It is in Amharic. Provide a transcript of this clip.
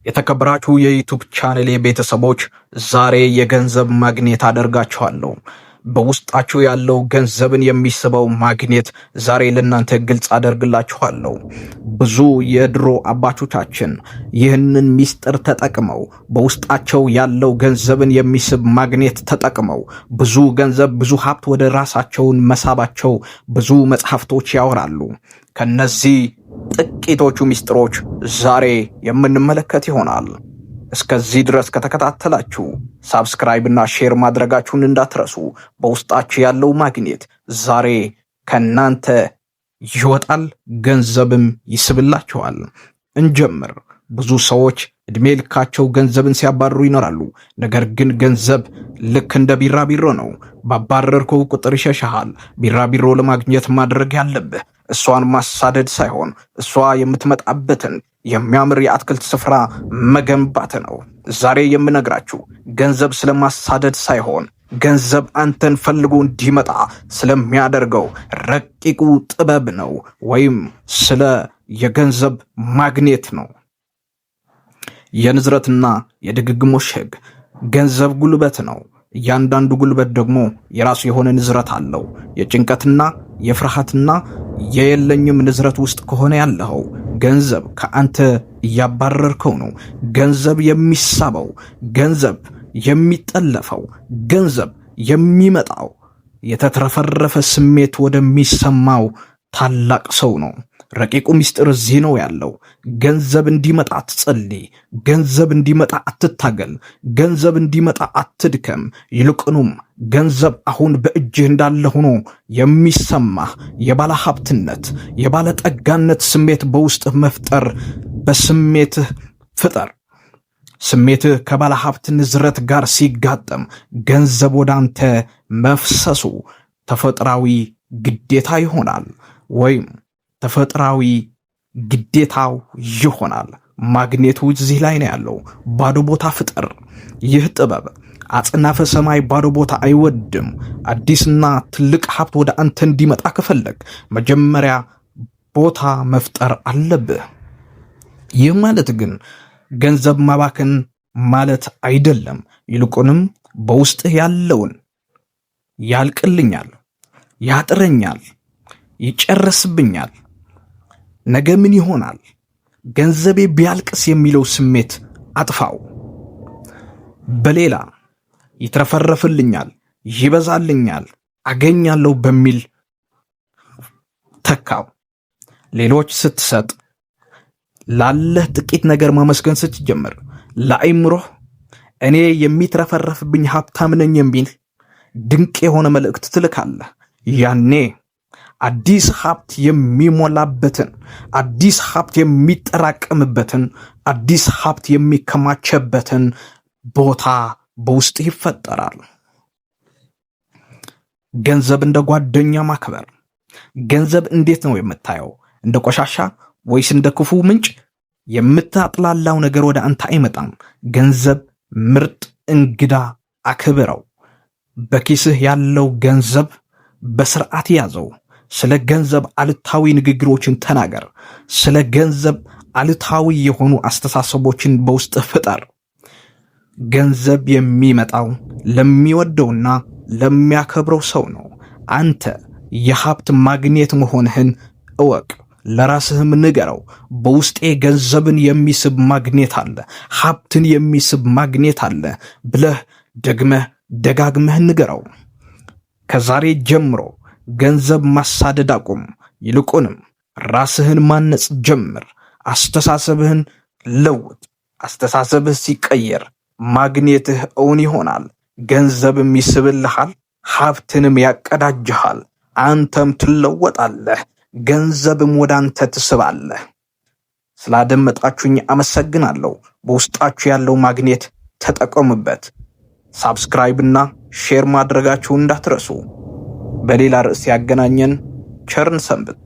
የተከበራችሁ የ YouTube ቻኔሌ ቤተሰቦች፣ ዛሬ የገንዘብ ማግኔት አደርጋችኋለሁ። በውስጣችሁ ያለው ገንዘብን የሚስበው ማግኔት ዛሬ ለእናንተ ግልጽ አደርግላችኋለሁ። ብዙ የድሮ አባቶቻችን ይህንን ሚስጥር ተጠቅመው፣ በውስጣቸው ያለው ገንዘብን የሚስብ ማግኔት ተጠቅመው ብዙ ገንዘብ፣ ብዙ ሀብት ወደ ራሳቸውን መሳባቸው ብዙ መጽሐፍቶች ያወራሉ። ከነዚህ ጥቂቶቹ ሚስጥሮች ዛሬ የምንመለከት ይሆናል። እስከዚህ ድረስ ከተከታተላችሁ subscribe እና share ማድረጋችሁን እንዳትረሱ። በውስጣችሁ ያለው ማግኔት ዛሬ ከናንተ ይወጣል፣ ገንዘብም ይስብላችኋል። እንጀምር። ብዙ ሰዎች እድሜ ልካቸው ገንዘብን ሲያባርሩ ይኖራሉ። ነገር ግን ገንዘብ ልክ እንደ ቢራቢሮ ነው። ባባረርከው ቁጥር ይሸሻሃል። ቢራቢሮ ለማግኘት ማድረግ ያለብህ እሷን ማሳደድ ሳይሆን እሷ የምትመጣበትን የሚያምር የአትክልት ስፍራ መገንባት ነው። ዛሬ የምነግራችሁ ገንዘብ ስለማሳደድ ሳይሆን ገንዘብ አንተን ፈልጎ እንዲመጣ ስለሚያደርገው ረቂቁ ጥበብ ነው፣ ወይም ስለ የገንዘብ ማግኔት ነው። የንዝረትና የድግግሞሽ ህግ። ገንዘብ ጉልበት ነው። እያንዳንዱ ጉልበት ደግሞ የራሱ የሆነ ንዝረት አለው። የጭንቀትና የፍርሃትና የየለኝም ንዝረት ውስጥ ከሆነ ያለኸው ገንዘብ ከአንተ እያባረርከው ነው። ገንዘብ የሚሳበው፣ ገንዘብ የሚጠለፈው፣ ገንዘብ የሚመጣው የተትረፈረፈ ስሜት ወደሚሰማው ታላቅ ሰው ነው። ረቂቁ ምስጢር እዚህ ነው ያለው። ገንዘብ እንዲመጣ አትጸልይ። ገንዘብ እንዲመጣ አትታገል። ገንዘብ እንዲመጣ አትድከም። ይልቁንም ገንዘብ አሁን በእጅህ እንዳለ ሆኖ የሚሰማህ የባለ ሀብትነት፣ የባለጠጋነት ስሜት በውስጥህ መፍጠር በስሜትህ ፍጠር። ስሜትህ ከባለ ሀብት ንዝረት ጋር ሲጋጠም ገንዘብ ወደ አንተ መፍሰሱ ተፈጥሯዊ ግዴታ ይሆናል ወይም ተፈጥሯዊ ግዴታው ይሆናል። ማግኔቱ እዚህ ላይ ነው ያለው። ባዶ ቦታ ፍጠር። ይህ ጥበብ አጽናፈ ሰማይ ባዶ ቦታ አይወድም። አዲስና ትልቅ ሀብት ወደ አንተ እንዲመጣ ከፈለግ መጀመሪያ ቦታ መፍጠር አለብህ። ይህ ማለት ግን ገንዘብ ማባከን ማለት አይደለም። ይልቁንም በውስጥህ ያለውን ያልቅልኛል፣ ያጥረኛል፣ ይጨርስብኛል፣ ነገ ምን ይሆናል፣ ገንዘቤ ቢያልቅስ የሚለው ስሜት አጥፋው። በሌላ ይትረፈረፍልኛል፣ ይበዛልኛል፣ አገኛለሁ በሚል ተካው። ሌሎች ስትሰጥ፣ ላለህ ጥቂት ነገር ማመስገን ስትጀምር ለአይምሮህ እኔ የሚትረፈረፍብኝ ሀብታም ነኝ የሚል ድንቅ የሆነ መልእክት ትልካለህ። ያኔ አዲስ ሀብት የሚሞላበትን፣ አዲስ ሀብት የሚጠራቀምበትን፣ አዲስ ሀብት የሚከማቸበትን ቦታ በውስጥ ይፈጠራል። ገንዘብ እንደ ጓደኛ ማክበር። ገንዘብ እንዴት ነው የምታየው? እንደ ቆሻሻ ወይስ እንደ ክፉ ምንጭ? የምታጥላላው ነገር ወደ አንተ አይመጣም። ገንዘብ ምርጥ እንግዳ፣ አክብረው። በኪስህ ያለው ገንዘብ በስርዓት ያዘው። ስለ ገንዘብ አሉታዊ ንግግሮችን ተናገር። ስለ ገንዘብ አሉታዊ የሆኑ አስተሳሰቦችን በውስጥ ፍጠር። ገንዘብ የሚመጣው ለሚወደውና ለሚያከብረው ሰው ነው። አንተ የሀብት ማግኔት መሆንህን እወቅ። ለራስህም ንገረው። በውስጤ ገንዘብን የሚስብ ማግኔት አለ፣ ሀብትን የሚስብ ማግኔት አለ ብለህ ደግመህ ደጋግመህ ንገረው። ከዛሬ ጀምሮ ገንዘብ ማሳደድ አቁም። ይልቁንም ራስህን ማነጽ ጀምር። አስተሳሰብህን ለውጥ። አስተሳሰብህ ሲቀየር ማግኔትህ እውን ይሆናል። ገንዘብም ይስብልሃል፣ ሀብትንም ያቀዳጅሃል። አንተም ትለወጣለህ፣ ገንዘብም ወደ አንተ ትስባለህ። ስላደመጣችሁኝ አመሰግናለሁ። በውስጣችሁ ያለው ማግኔት ተጠቀሙበት። Subscribe እና share ማድረጋችሁን እንዳትረሱ። በሌላ ርዕስ ያገናኘን። ቸር እንሰንብት።